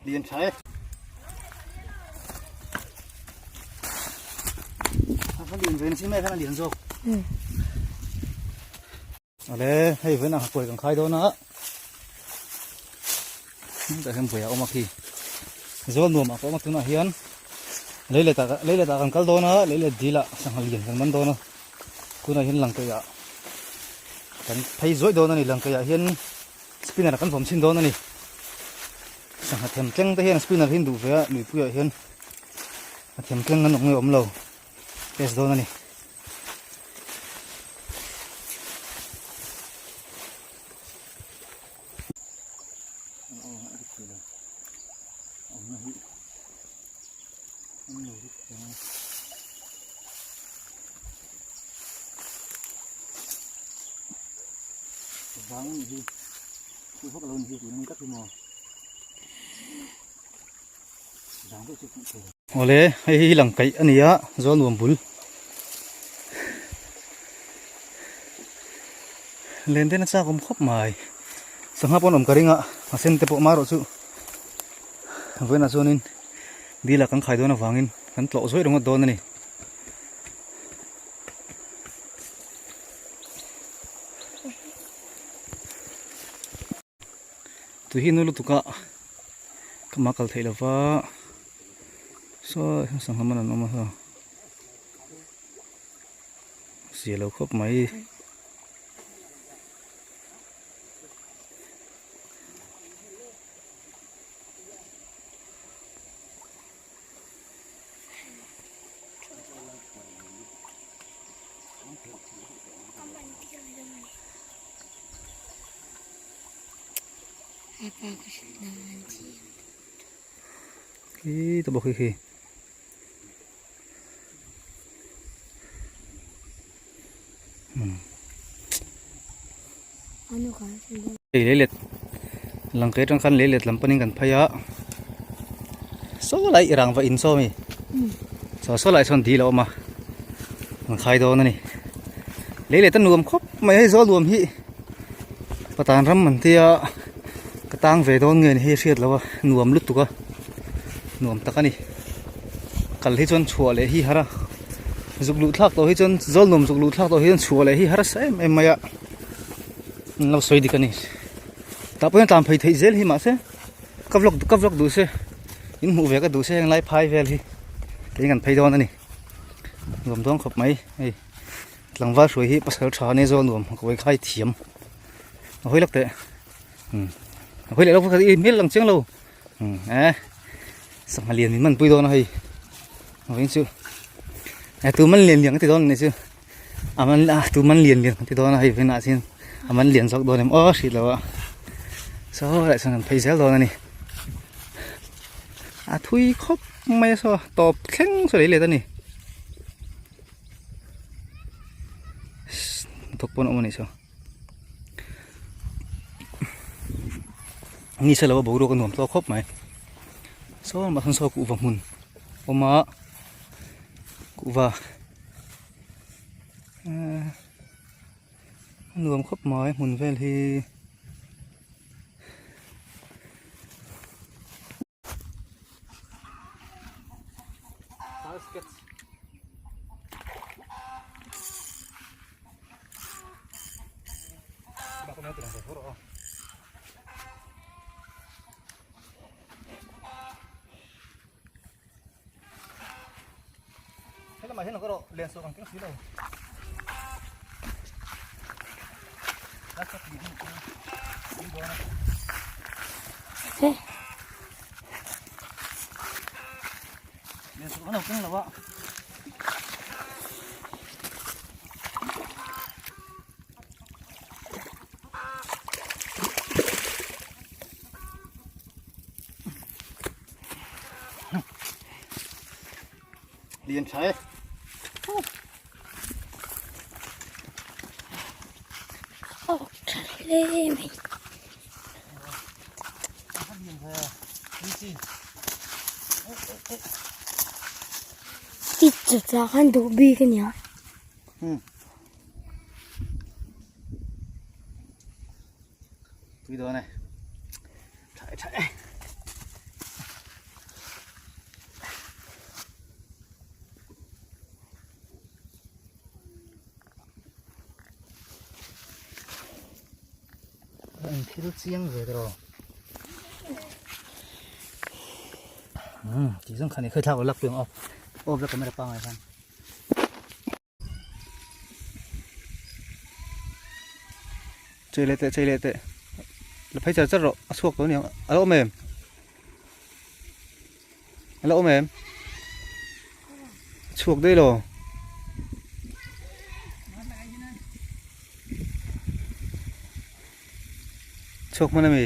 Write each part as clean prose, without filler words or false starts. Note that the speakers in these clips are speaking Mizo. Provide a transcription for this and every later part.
Lian tha e. A lian ve nasi mai khan a lian zawk. Ale hei vawiin a kawi kan khai dawn a. Tah hian buai a awm a khi. Zawl nuam ah ka awm a tunah hian leilet ah leilet ah kan kal dawn a leilet dil ah sangha lian kan man dawn a. Tunah hian langkaih ah kan phei zuaih dawn a ni langkaih ah hian spinner kan vawm chhin dawn a ni. Sangha them tleng te hian spinner hi an duh ve a nuipui ah hian a them tleng an awm nge awm lo test dawn a ni. Awle hei hi lang kaih a ni a zawl nuam bul len den a chak awm khawp mai sangha pawn awm ka ring a a sen te pawh marawh chu vawiinah chuanin dil ah kan khai dawn avangin kan tlawh zuaih ringawt dawn a ni. Tui hi nu lutuk a ka mah kal theih lova saw sangha man an awm a saw zia lo khawp mai. Khi ta bawk hi khi. Hei leilet lang ke atang khan leilet lam panin kan phei a saw lai i rang va in saw mi saw saw lai sawn dil a awm a an khai dawn a ni leilet a nuam khawp mai hei zawl nuam hi patan ram an tia ka tang ve dawn nge ni hei hriat lo a nuam lutuk a nuam tak a ni kal hi chuan chhuah leh hi har a zuk luh thlak tawh hi chuan zawl nuam zuk luh thlak tawh hi chuan chhuah leh hi harsa em em mai a an lo sawi dik a ni tah pawh hian tlan phei theih zel hi mahse ka vlog ka vlog duh se in hmuh ve ka duh se heng lai phai vel hi kei kan phei dawn a ni nuam dawn khawp mai hei tlangval hruai hi pasal tha ania zawl nuam ka vawi khai thiam a hawi lak teh a hawi leh lawk i hmel lang chiang lo eh sangha lian min man pui dawn a hei vawiin chu eh tu man lian lian ka ti dawn a nih chu a man a tu man lian lian ka ti dawn a hei vawiinah chuan a man lian zawk dawn em aw hriat loh a saw leh chuan kan phei zel dawn a ni a thui khawp mai a saw tawp thleng saw lei let a ni thawk pawn a awm a nih saw. Ni se lo a boruak a nuam tawk khawp mai saw mah sawn saw kuhva hmun awm a kuhva ehh a nuam khawp mai hmun vel hi. Lian tha e. Awk tha hle mai. Ti chu cha khan duh bik a nia. Tui dawn e. Tha e tha e. A inthil chiang ve tawh. Umm tih zawng khan i khawithlak lo lak pui ang aw. Off la camera pangai khan. Chei leh teh chei leh teh. La phei char char rawh a chhuak tawh aniang a la awm em? A la awm em? A chhuak daih lo. Chhuak hman ami?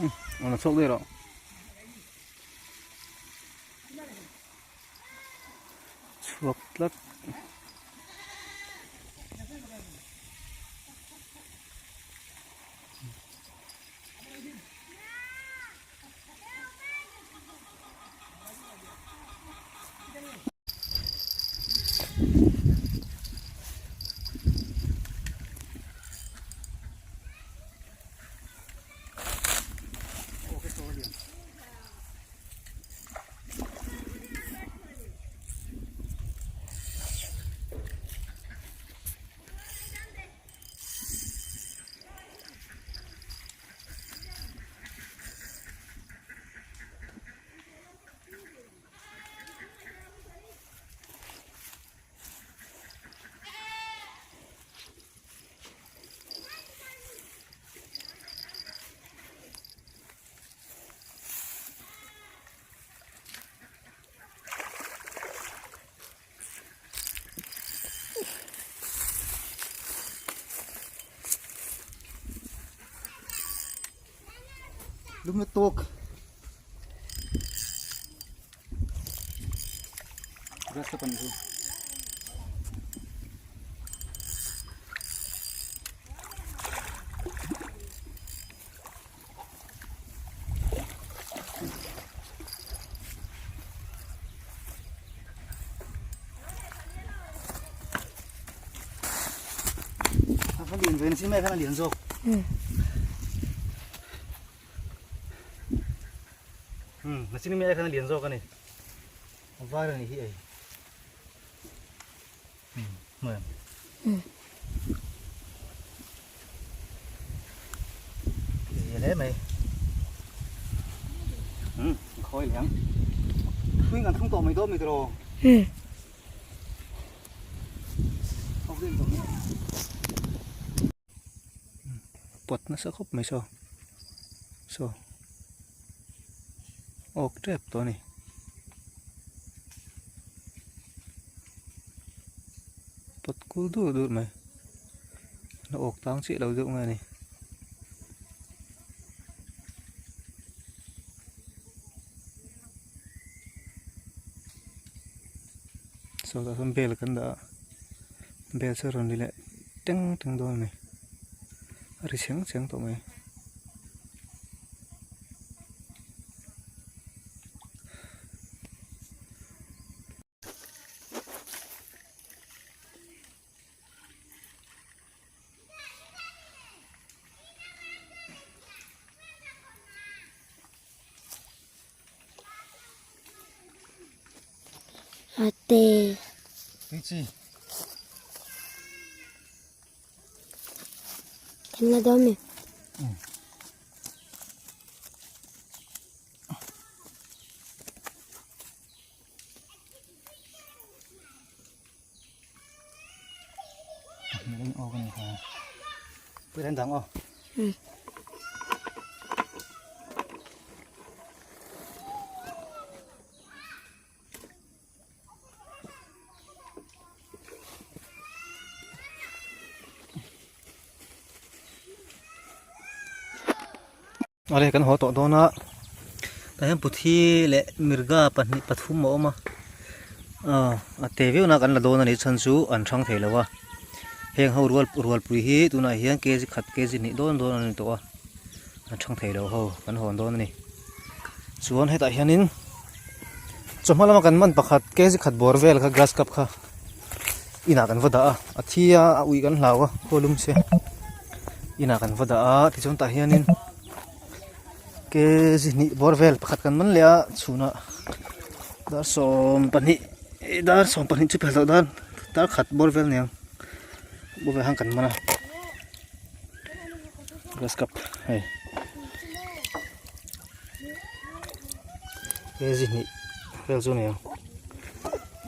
Umm a la chhuak daih rawh. Chhuak tlat. Lung na tawk. Grass ka pan ito. A lian ve nasi mai khan a lian zawk. Hmm, nasi mai khan a lian zawk a ni. A var a ni hi ei. Hmm, mai. Hmm. Zia hle mai. Hmm, khawi leh ang. Thuin kan thlung tawh mai dawn mi tiraw? Hmm. Pawt nasa khawp mai saw saw awk tep tawh a ni. Pawt kul dur dur mai la awk tang chiah lo deuh nge a ni. Saw tah sawn bel kan dah a bel chu a rawn ri leh teng teng dawn a ni a ri chheng chheng tawh mai. Ate. Tui chi. Kan la dawn mi. Pui ren dang aw. Awle kan haw tawh dawn a tah hian puthi leh mirga pahnih pathum a awm a ah a te viau na kan la dawn a nih chhan chu an hrang thei lo a heng ho rual rualpui hi tunah hian kg khat kg hnih dawn dawn a ni tawh a an hrang thei lo ho kan hawn dawn a ni chuan hetah hianin chawhma lama kan man pakhat kg khat bawr vel kha grass cup kha inah kan va dah a a thi a a ui kan hlau a khaw lum se inah kan va dah a tichuan tah hianin kg hnih bawr vel pakhat kan man leh a chhunah dar 12 dar 12 chu phel loh dan dar khat bawr vel aniang. Buhve hang kan man a grass cup hei kg hnih vel chu a ni ang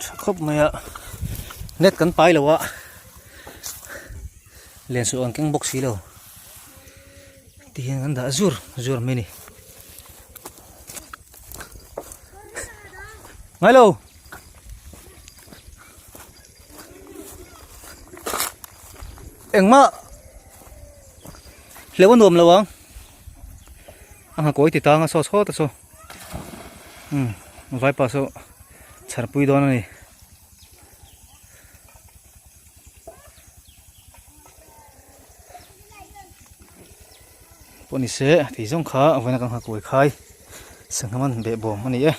tha khawp mai a net kan pai lo a len suh an keng bawk si lo tihian kan dah zur zur mai a ni ngai lo. Engmah hleuh a nuam lo ang a nghakawi ti tang a saw saw ta saw umm vaipa saw chhar pui dawn a ni. Pawh ni se tih zawng kha vawiin a kan nghakawi khai sangha man behbawm a ni e.